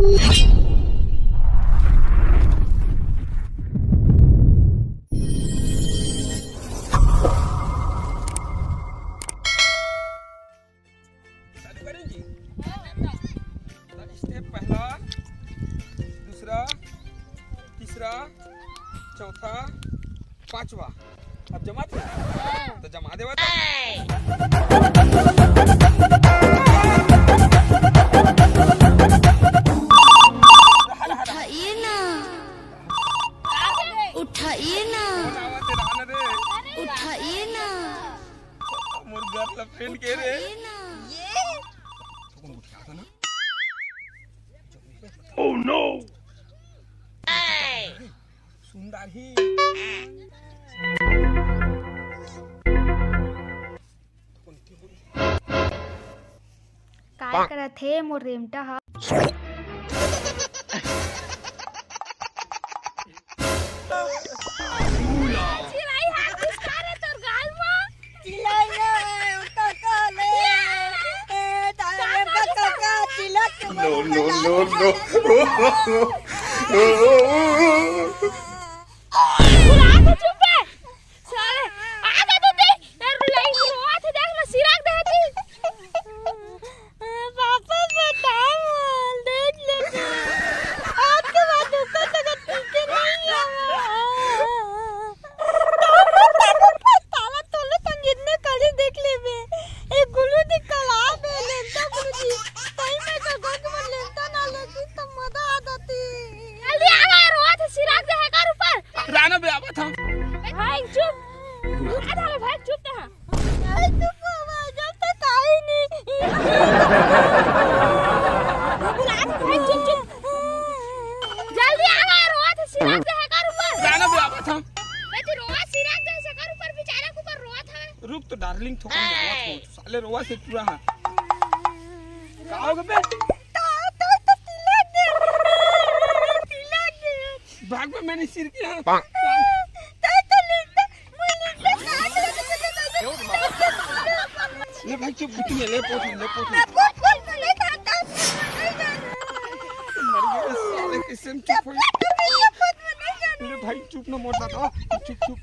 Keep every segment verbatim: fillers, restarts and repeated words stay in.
चालू करेंगे। स्टेप पहला, दूसरा, तीसरा, चौथा, पांचवा। अब जमा थे तो जमा देवा। उठाइए ना, उठाइए ना, उठाइए ना। मोर घर ला पेन के रे। Oh no! सुंदर ही। काय करत हे मोर रेमटा ह? चिल्लाई हाथ घुसका रे तोर गाल म। चिल्लाई ना, काका ले। ए, तारे काका, काका, चिल्ला के No, no, no, no। बुला के चुप है। साले, आ जा तू देख, ए, रुलाई रोवत हे, देख ना, सिराक दे तू। पापा, बता मोल, देख ले तू। आज के बाद ऊपर तक ठीक नहीं है। ताला तोले संगीत में कली देख लेबे। ए गुलू दी कला बे, लेंटा गुलू दी। सही में का गोद में लेंटा ना लेती तो मजा आ जाती। जल्दी आ गए, रोवत हे, सिराक दे है कर ऊपर। राना बे, आवत हम। भाई चुप। आ जा भाई, चुप ते हाँ। भाई चुप हो, भाई, जब तक आई नहीं। बुला दे भाई, चुप, चुप। जल्दी आ गए, रोवत हे, सिराक दे है कर ऊपर। राना बे, आवत हम। भाई, तू रोवत सिराक दे है कर ऊपर, बेचारा के ऊपर रोवत है। रुक तो डार्लिंग, थोड़ा आवत हो। साले रोवत हे पूरा हाथ। का हो गए बे? भाग बे, मैंने सिर किया। ले भाई चुप, गुत्ती में ले पोत, ले पोत। मर गया साले, किसम चुप हो। ले भाई चुप ना, मोर दादा, चुप, चुप, चुप।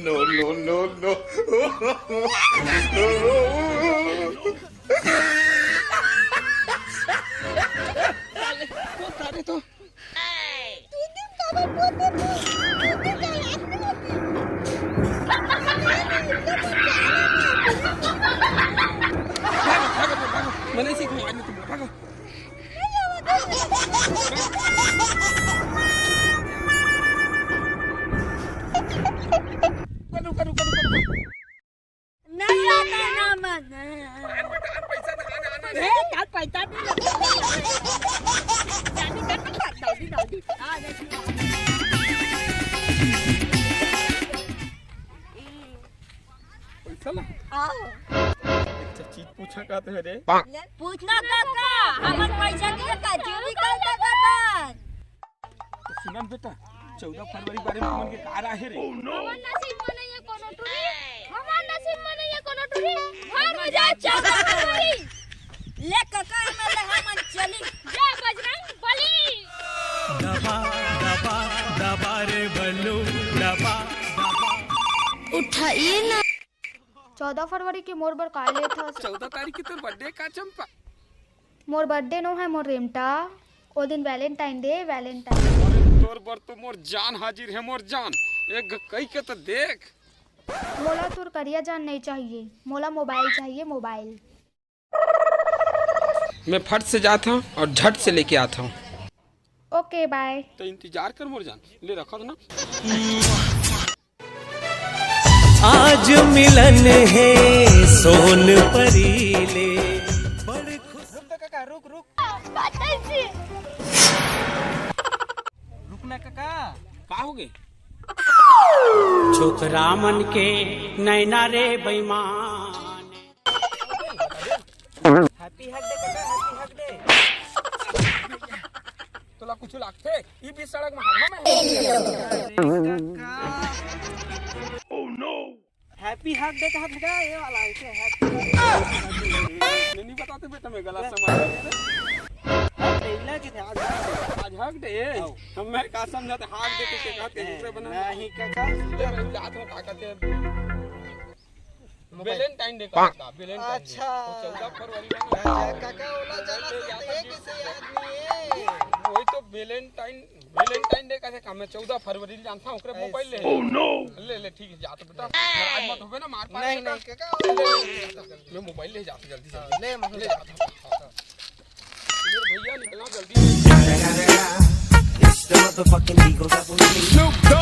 No, no, no, no। साले, वो तारे तो। भागो, भागो, भागो। मैंने सीख लिया, आज मैं तुम्हें भागो। रुको, रुको, रुको, रुको, रुको। नहीं आता ना मन। आन बेटा, आन, पैसा दे, आन, आन, आन। ए, काल पैसा दे। दादी, दादी, दादी, दादी। आ, देखिए। पैसा ला। आओ। अच्छा, चीज पूछा का तो है रे? ले। पूछना का का? हमन पैसा दिए का जीव निकाल सकत हन। तो सुनन बेटा, चौदह फरवरी बारे में हमन के का राय हे रे? हमर नसीब में नहीं है कोनो टुरी, हमर नसीब में नहीं है कोनो टुरी। घर में जाए चौदह फरवरी। ले कका, एमे ले हमन चली। जय बजरंग बली। दबा, दबा, दबा रे बल्लू, दबा, दबा। उठाइए ना। चौदह फरवरी के मोर बर का लेत हस? चौदह तारीख के तोर बर्थडे का चंपा? मोर बर्थडे नो है, मोर रेमटा। ओ दिन वैलेंटाइन डे, वैलेंटाइन। अरे तोर बर तो मोर जान हाजिर है, मोर जान। एक घ-, कई के तो देख। मोला तोर करिया जान नहीं चाहिए, मोला मोबाइल चाहिए, मोबाइल। मैं फट से जात हूँ और झट से लेके आता हूँ। ओके, बाय। तो इंतजार कर मोर जान, ले रखत ना। आज मिलन हे सोन परी ले, बड़ खुश। रुक तो काका, रुक, रुक। रुक ना काका। का हो गे? छोकरा मन के नैना रे बेईमान। Happy hug day काका, happy hug day। तोला कुछ लागथे? ई बीच सड़क में हवा में। अरे काका। Happy Hug Day कहा था ये वाला, इसे Happy Hug Day। नहीं, नहीं बताते बेटा, मैं गलत समझ गया। Hug Day, इला के थे, आज Hug Day। आज Hug Day है? आओ। हम मैं का समझा थे, Hug Day के कहते हैं, दूसरे बना। नहीं काका। ले, मैं जात हूँ, का कहते हैं? Valentine Day का था, Valentine Day। अच्छा। वो चौदह फरवरी का ना। अच्छा, काका, ओला जाना तो ये किसी आदमी है। वही तो Valentine, Valentine Day का से काम है, चौदह फरवरी जानता हूँ, ओकरे mobile ले। Oh no! ले, ले, ठीक है, जा तो बेटा। नाराज मत होबे ना, मार पास नहीं, बेटा। नहीं, काका, ले, ले, ले, ले, मैं mobile ले जाते जल्दी, जल्दी। ले, मैं ले जाता हूँ। हाँ, हाँ। मेरे भैया निकलना जल्दी। It's the motherfucking Eagle Double G.